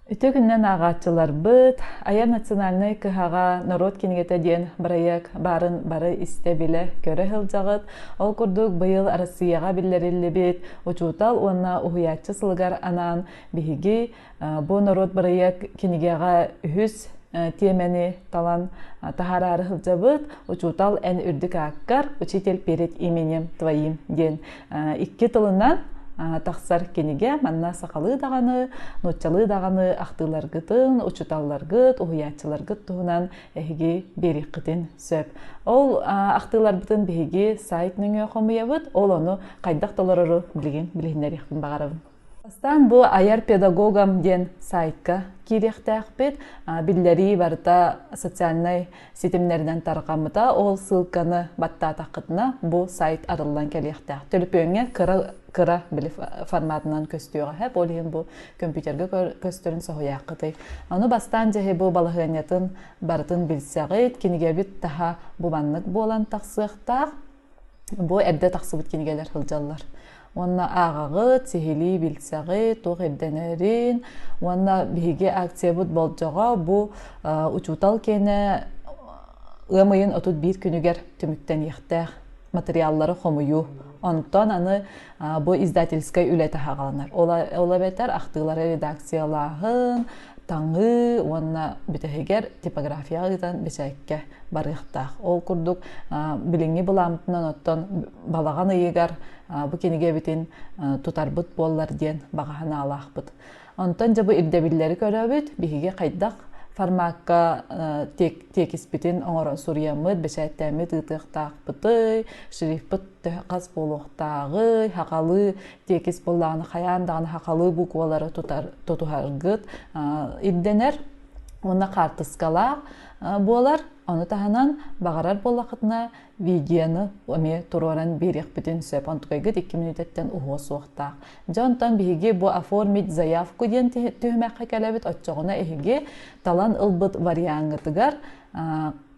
Үтүө күнүнэн ааҕааччыларбыт! Айар национальнай кыһаҕа Норуот кинигэтэ диэн бырайыак баарын бары истэ-билэ, көрө сылдьаҕыт. Ол курдук быйыл Арассыыйаҕа биллэриллибит Учуутал уонна уһуйааччы сылыгар анаан биһиги бу норуот бырайыак кинигэҕэ үһүс тиэмэни талан таһаараары сылдьабыт. Учуутал эн үрдүк ааккар, учитель перед именем твоим диэн икки тылынан тахсар кинигэ. Манна сахалыы даҕаны, нууччалыы даҕаны ахтыыларгытын, учууталларгыт, уһуйааччыларгыт туһунан эһиги биэриэххитин сөп. Ол ахтыыларбытын биһиги сайт нөҥүө хомуйабыт. Ол ону хайдах толорору билигин билиһиннэриэхпин баҕарабын. Бастаан бу айар педагогам диэн сайтка киириэхтээхпит. Биллэрии барыта социальнай ситимнэринэн тарҕаммыта. Ол ссылканы баттаатаххытына бу сайт арыллан кэлиэхтээх. Төлөпүөҥҥэ кыра кыра били форматынан көстүөҕэ сөп. Ол иһин бу компьютерга көстөрүн соһуйааххытый. Ону бастаан дьэһи бу балаһыанньатын барытын билсэҕит. Кинигэбит таһа бу маннык буолан тахсыахтаах. Бу эрдэ тахсыбыт кинигэлэр сылдьаллар. Уонна ааҕаҕыт, сиһилии билсэҕит, туох ирдэнэрин. Уонна биһиги акциябыт болдьоҕо бу учуутал киэнэ ыам ыйын 31 күнүгэр түмүктэниэхтээх материаллары хомуйуу. Онтон аны бу издательскай үлэ таһаҕаланар. Ол эбэтэр ахтыылары редакциялааһын, таҥыы уонна бүтэһигэр типографияҕа ыытан бэчээккэ барыахтаах. Ол курдук билиҥҥи былааммытынан оттон балаҕан ыйыгар бу кинигэбитин тутарбыт буоллар диэн баҕа санаалаахпыт. Онтон дьэ бу ирдэбиллэри көрөбүт, биһиги хайдах формакка тиэкиспитин оҥорон суруйаммыт, бэчээттээммит ыытыахтаахпытый, шрифпыт төһө хас буолуохтааҕый, хахалыы тиэкис буоллаҕына хайаан даҕаны хахалыы буквалары тутуһаргыт ирдэнэр уонна хаартыскалаах буолар. Ону таһынан баҕарар буоллаххытына видеону эмиэ туруоран биэриэхпитин сөп. Онтукайгыт 2 мүнүүтэттэн уһуо суохтаах. Дьэ онтон биһиги бу оформить заявку диэн түһүмэххэ кэлэбит. Оччоҕуна эһиги талан ылбыт вариаҥҥытыгар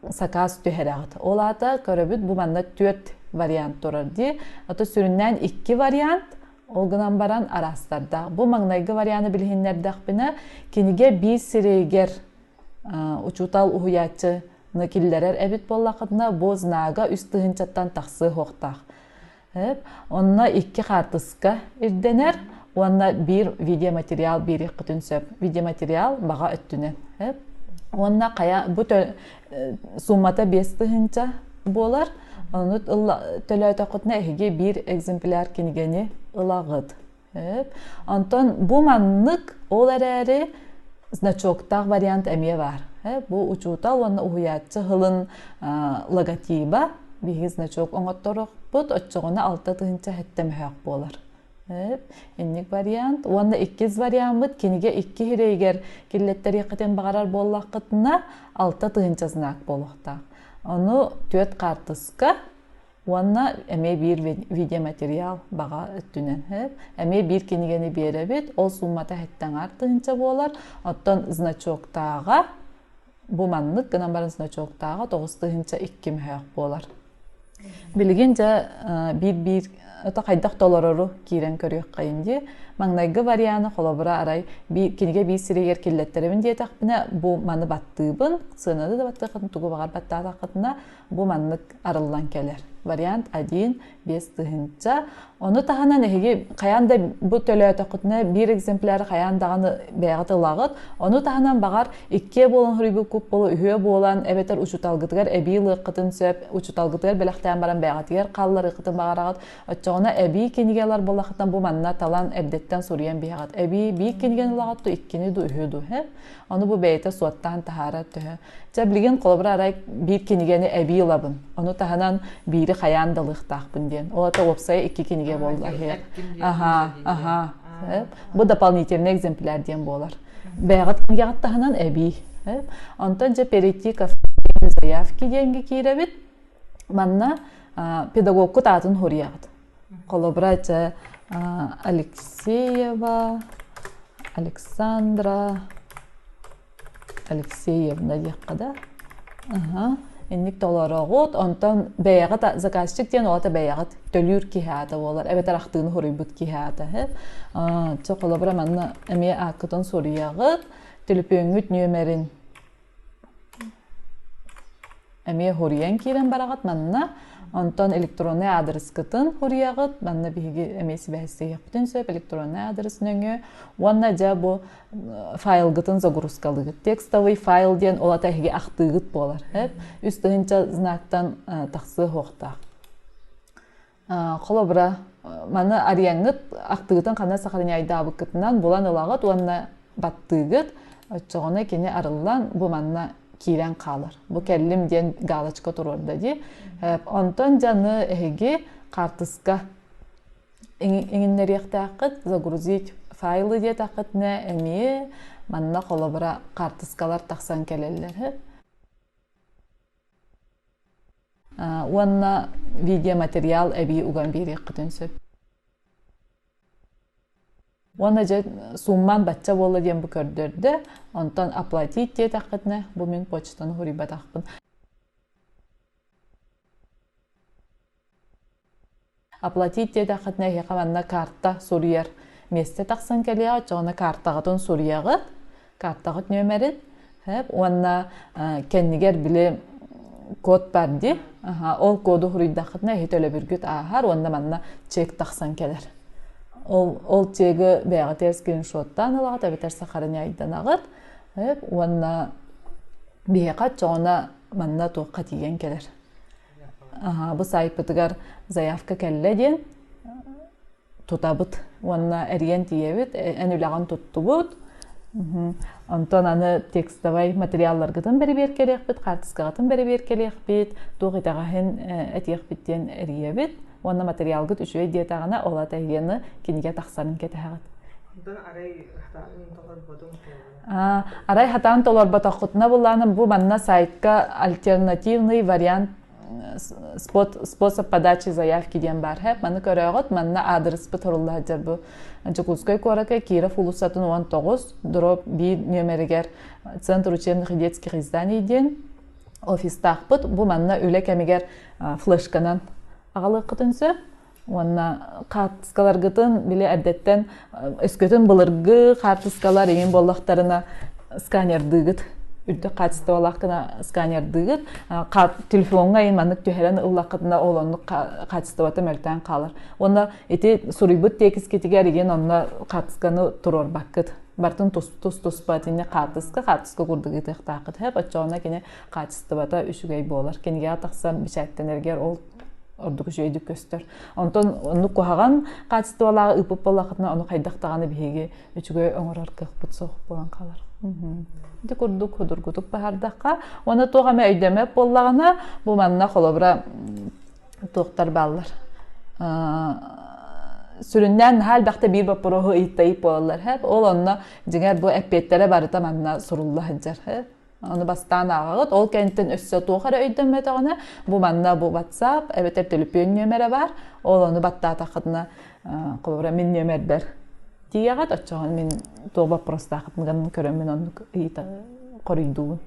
сакаас түһэрэҕит. Ол аата көрөбүт бу манна түөрт вариант турар дии. Ото сүрүннээн икки вариант ол гынан баран араастардаах. Бу маҥнайгы варианы билиһиннэрдэхпинэ кинигэ биир сирэйигэр учуутал уһуйааччыны киллэрэр эбит буоллаххытына бу знага үс тыһыынчаттан тахсыа суохтаах. Онно икки хаартыска ирдэнэр уонна биир видеоматериал биэриэххитин сөп. Видеоматериал баҕа өттүнэн. Уонна хайа бу суммата 5000 буолар. Ону төлөөтөххүтүнэ эһиги биир экземпляр кинигэни ылаҕыт. Онтон бу маннык ол эрээри значоктаах вариант эмиэ баар. Бу учуутал уонна уһуйааччы сылын логотиба биһиги значок оҥотторохпут оччоҕуна 6700 мөһөөх буолар. Инник вариант. Уонна иккис вариаммыт кинигэ икки сирэйигэр киллэттэриэххитин баҕарар буоллаххытына 6000 знак буолуохтаах. Ону түөрт хаартыска Уонна эмиэ биир видеоматериал баҕа өттүнэн эмиэ биир кинигэни биэрэбит, ол суумата сэттэ тыһыынча буолар, оттон значоктааҕа бу маннык гынан баран значоктааҕа 9002 мөһөөх буолар. Билигин дьэ биир-биир это хайдах толорору киирэн көрүөххэйин дии. Маҥнайгы варианы холобура арай кинигэ биир сиригэр киллэттэрэбин диэтэхпинэ бу маны баттыыбын, сыананы да баттыаххытын тугу баҕар баттаатаххытына Бу маннык арыллан кэлэр. Вариант 1, 5000. Ону таһынан эһиги хайаан да бу төлөөтөххүтүнэ биир экземпляры хайаан даҕаны бэйэҕит ылаҕыт. Ону таһынан баҕар иккиэ буолан суруйбуккут буолуо, үһүө буолан эбэтэр учууталгытыгар эбии ылыаххытын сөп, учууталгытыгар бэлэхтээн баран бэйэҕитигэр хаалларыаххытын баҕараҕыт. Оччоҕуна эбии кинигэ ылар буоллаххытына бу манна талан эрдэттэн суруйан биһэҕит. Эбии биир кинигэни ылаҕыт ду, иккини ду, үһү ду, Ону бу бэйэтэ суоттаан таһаарар төһө. Чэ, билигин холобура арай биир кинигэни эбии ылабын. Ону таһынан биири хайаан да ылыахтаахпын диэн. Ол это уопсайа икки кинигэ буолла. Аха, аха. Бу дополнительный экземпляр диэн буолар. Бэйэҕит кинигэҕит таһынан эбии. Онтон дьэ перейти к заявки диэнгэ киирэбит. Манна педагогкут аатын хуруйаҕыт. Холобура, чэ, Алексеева, Александра Алексеевна диэххэ да. Инник толороҕут, онтон бэйэҕит заказчик диэн ол аата бэйэҕит төлүүр киһи аата буолар, эбэтэр ахтыыны суруйбут киһи аата. Чэ, холобура манна эмиэ ааккытын суруйаҕыт, төлөпүөҥҥүт нүөмэрин Эмиэ хоруйан киирэн бараҕыт манна, онтон электроннай аадырыскытын хоруйаҕыт, манна биһиги эмиэ сибээстэһиэхпитин сөп электроннай аадырыс нөҥүө уонна дьэ бу файлгытын загрузкалыыгыт. Текстовый файл диэн ол ата эһиги ахтыыгыт буолар. 3000 знактан тахсыа суохтаах. Холобура, маны арыйаҥҥыт ахтыытын ханна сохраняйдаабыккытынан булан ылаҕыт уонна баттыыгыт, оччоҕуна кини арыллан бу манна киирэн хаалар. Бу кэллим диэн галочка туруорда дии. Онтон дьаны эһиги хаартыска иҥиннэриэхтээххит, загрузить файлы диэтэххитинэ эмиэ манна холобура хаартыскалар тахсан кэлэллэр. Уонна видеоматериал эбии уган биэриэххитин сөп. Уонна дьэ суумман бачча буолла диэн бу көрдөрдө, онтон оплатить диэтэххитинэ, бу мин почтаны суруйбатахпын. Оплатить диэтэххитинэ эһиэхэ манна карта суруйар миэстэ тахсан кэлиэҕэ, оччоҕуна картаҕытын суруйаҕыт, картаҕыт нүөмэрин, уонна кэннигэр били код бар дии, ол коду суруйдаххытына эһи төлөбүргүт ааһар уонна манна чек тахсан кэлэр. Ол, ол чегы бэйэҕитигэр скриншоттаан ылаҕыт эбэтэр сохраняйданаҕыт уонна биһиэхэ оччоҕуна манна туохха тиийэн кэлэр. Бу сайтпытыгар заявка кэллэ диэн тутабыт уонна эрийэн тиийэбит, эн үлэҕин туттубут. Онтон аны текстовай материалларгытын бэрэбиэркэлиэхпит, хаартыскаҕытын бэрэбиэркэлиэхпит, туох итэҕэһин этиэхпит диэн эрийэбит. Уонна материалгыт үчүгэй диэтэҕинэ, ол ата эһигини кинигэ тахсарын кэтэһэҕит. Онтон арай хатаан толорботум Арай хатаан толорботоххутуна буллаана бу манна сайтка альтернативный вариант способ подачи заявки диэн баар. Маны көрөөҕүт, манна аадырыспыт сурулла сылдьар бу Дьокуускай куоракка Киров уулуссатын 19 дроп биир нүөмэригэр Центр учебных и детских изданий диэн офистаахпыт. Бу манна үлэ кэмигэр флешканан аҕалыаххытын сөп. Уонна хаартыскаларгытын били эрдэттэн өскөтүн былыргы хаартыскалар иҥин буоллахтарына сканердыыгыт үрдүк хаачыстыбалаах гына сканердыыгыт телефоҥҥа иһин маннык түһэрэн ыллаххытына ол оннук хаачыстыбата мөлтөөн хаалар уонна ити суруйбут тиэкискитигэр игин онно хаартысканы туруорбаккыт барытын тус туспа итинник хаартыска хаартыска курдук ыытыахтааххыт һэп оччоҕуна кини хаачыстыбата үчүгэй буолар кинигэҕэ тахсан бэчээттэнэригэр ол ордук үчүгэйдик көстөр. Онтон оннук куһаҕан хаачыстыбалааҕы ыыппыт буоллаххытына, ону хайдах даҕаны биһиги үчүгэй оҥорор кыахпыт суох буолан хаалар. Ити курдук судургутук баһардахха, уонна туох эмэ өйдөмөт буоллаҕына, бу манна холобура туохтар бааллар. Сүрүннээн наһаа элбэхтэ биир боппуруоһу ыйыттайып буолаллар. Ол онно дьиҥэр бу эппиэттэрэ барыта манна сурулла сылдьар. Ону бастаан ааҕаҕыт, ол кэнниттэн өссө туох эрэ өйдөммөтөҕүнэ, бу манна бу WhatsApp эбэтэр төлөпүөн нүөмэрэ баар, ол ону баттаатаххытына, холобура мин нүөмэрбэр тиийэҕит, оччоҕо мин туох боппуруостаахпын көрөммүн оннук ыйыта хоруйдуубун.